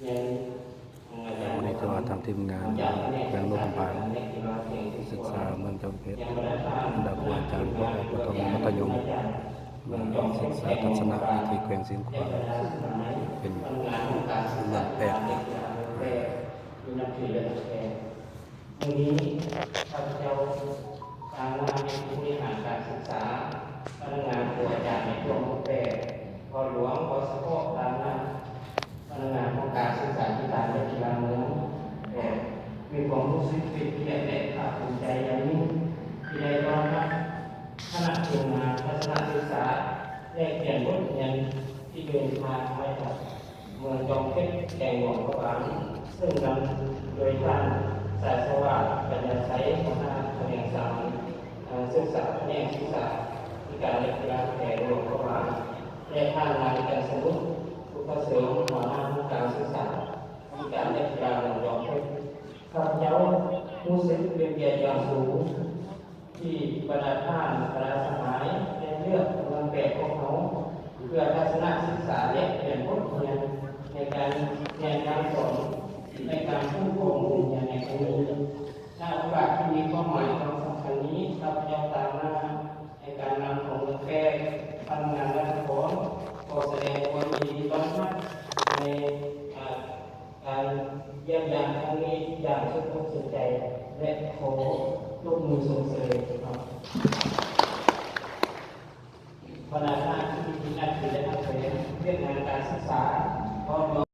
ໃນມື້ນີ້ຖືວ່າທາງທີມງານແຂວງຫຼວງພະບາງ ສຶກສາເມືອງຈອມເພັດ ບັນດາຄູອາຈານປະຖົມ ມັດທະຍົມ ມາສຶກສາທັດສະນະຢູ່ທີ່ແຂວງຊຽງຂວາງ ເປັນເມືອງແປກ. ມື້ນີ້ຂ້າພະເຈົ້າຕາງໜ້າເປັນຜູ້ບໍລິຫານການສຶກສາ, ພະນັກງານຄູອາຈານໃນທົ່ວເມືອງແປກ, ພໍ່ຫຼວງ, ພໍ່ສະເພາະ, ຕາງໜ້າພະນັກງານຫ້ອງການສຶກສາທິການ ແລະ ກິລາເມືອງແປກ ມີຄວາມຮູ້ສຶກເປັນກຽດ ແລະ ພາກພູມໃຈຢ່າງຍິ່ງ ທີ່ໄດ້ຕ້ອນຮັບຄະນະທີມງານທັດສະນະສຶກສາ ແລກປ່ຽນບົດຮຽນທີ່ເດີນທາງມາຈາກ ເມືອງຈອມເພັດ ແຂວງຫຼວງພະບາງ, ເຊິ່ງນຳໂດຍທ່ານ ສາຍສະຫວາດ ປັນຍາໄຊ ຫົວໜ້າຂະແໜງສາມັນສຶກສາ ຂະແໜງສຶກສາທິການ ແລະ ກິລາແຂວງຫຼວງພະບາງ ແລະ ທ່ານ ນາງ ຈັນສະໜຸກ ສຸກພະເສີມ ຫົວໜ້າຫ້ອງການສຶກສາທິການ ແລະ ກິລາເມືອງຈອມເພັດ. ຂ້າພະເຈົ້າຮູ້ສຶກເປັນກຽດຢ່າງສູງ ທີ່ບັນດາທ່ານຄະນະສະຫາຍໄດ້ເລືອກເມືອງແປກຂອງເຮົາ ເພື່ອທັດສະນະສຶກສາ ແລະ ປ່ຽນບົດຮຽນໃນການຮຽນການສອນ ແລະ ການຄຸ້ມຄອງໂຮງຮຽນໃນຄັ້ງນີ້. ໃນໂອກາດທີ່ມີຄວາມໝາຍຄວາມສຳຄັນນີ້, ຂ້າພະເຈົ້າຕາງໜ້າໃນການນຳຂອງເມືອງແປກ, ພະນັກງານລັດຖະກອນ ຂໍສະແດງຄວາມຍິນດີຕ້ອນຮັບໃນ ການຢ້ຽມຢາມຄັ້ງນີ້ຢ່າງສຸດອົກສຸດໃຈ ແລະ ຂໍຕົບມືຊົມເຊີຍ. ບັນດາທ່ານທີ່ມີໜ້າທີ່ ແລະ ຮັບແພງວຽກງານການສຶກສາ ພ້ອມດ້ວຍ